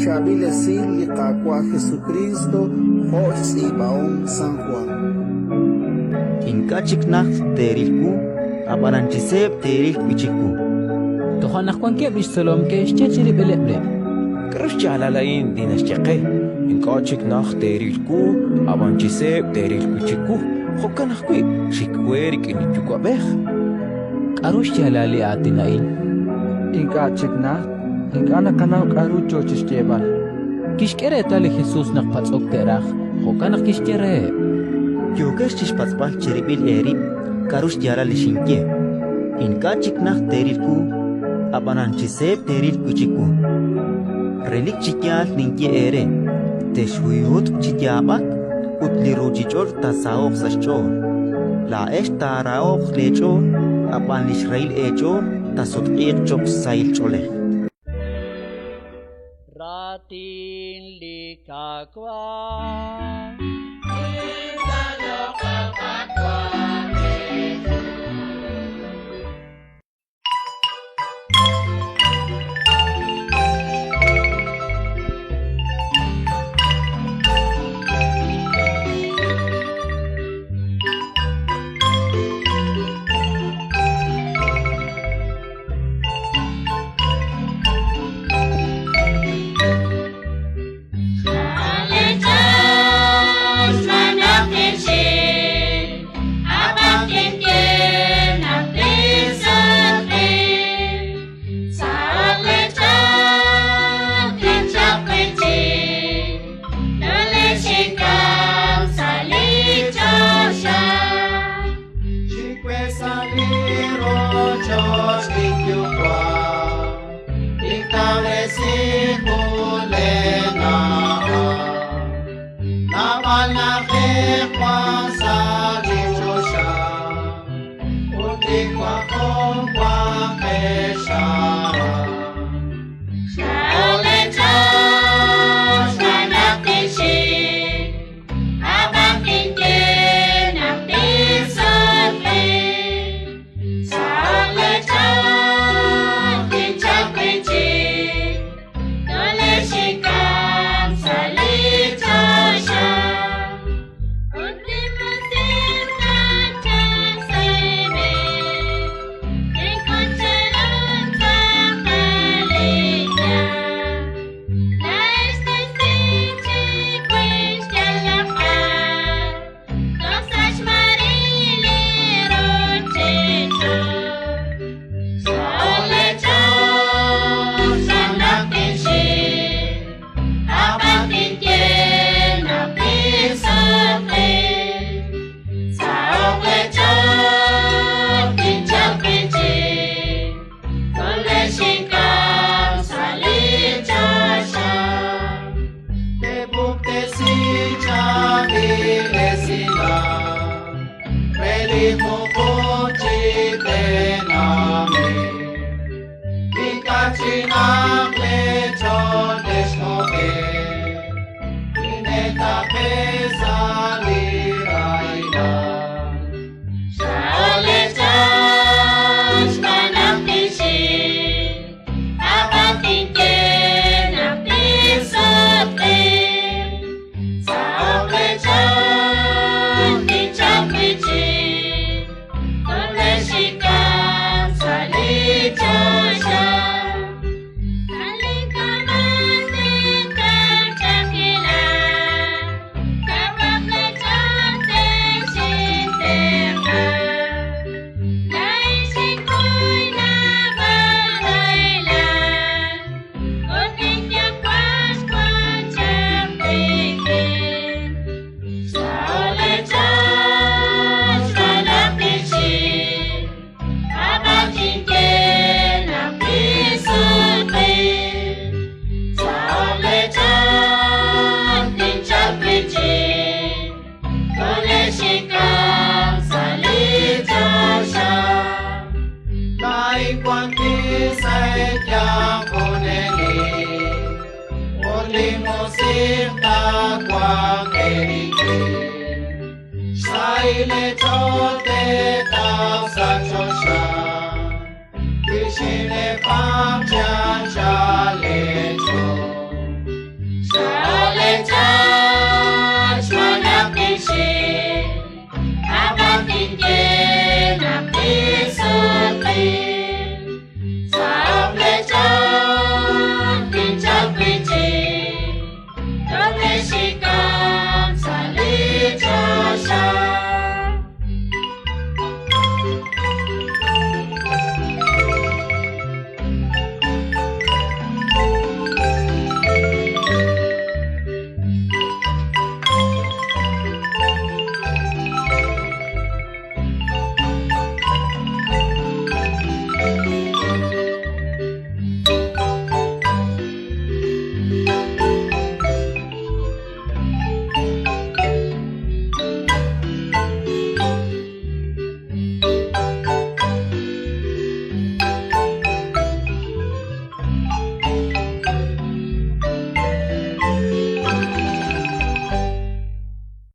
Xchaab'il Esil li Qaawa' Jesukriist jo' xtz'iib'ahom San Jwan. Ink'a' chik najt teeril wu, ab'anan chi seeb' teeril wi' chik wu. Toja' naq wankeb' li xtzolom ke'xye chirib'ileb' rib': K'aru xyaalal a'in li naxye qe: «Ink'a' chik najt teeril wu, ab'an chi seeb' teeril wi' chik wu. Jo'kan ajwi' xik we rik'in li Yuwa'b'ej»? K'aru xyaalal li aatin a'in? Ink'a' chik najt, ink'a' naqanaw k'aru yo chi xyeeb'al. Kixk'e reetal li Jesus naq patz'ok te'raj, jo'kan naq kixye reheb': Yookex chi xpatz'b'al cherib'il eerib' k'aru xyaalal li xinye: «Ink'a' chik najt teeril wu, ab'anan chi seeb' teeril wi' chik wu». Relik chi yaal ninye eere, texhuyhutq chi yaab'ak ut li ruuchich'och' taasaho'q sa' xch'ool. Laa'ex taaraho'q leech'ool, ab'an li xrahil eech'ool taasutq'iiq cho'q sahil ch'oolej. Raatin li Qaawa'.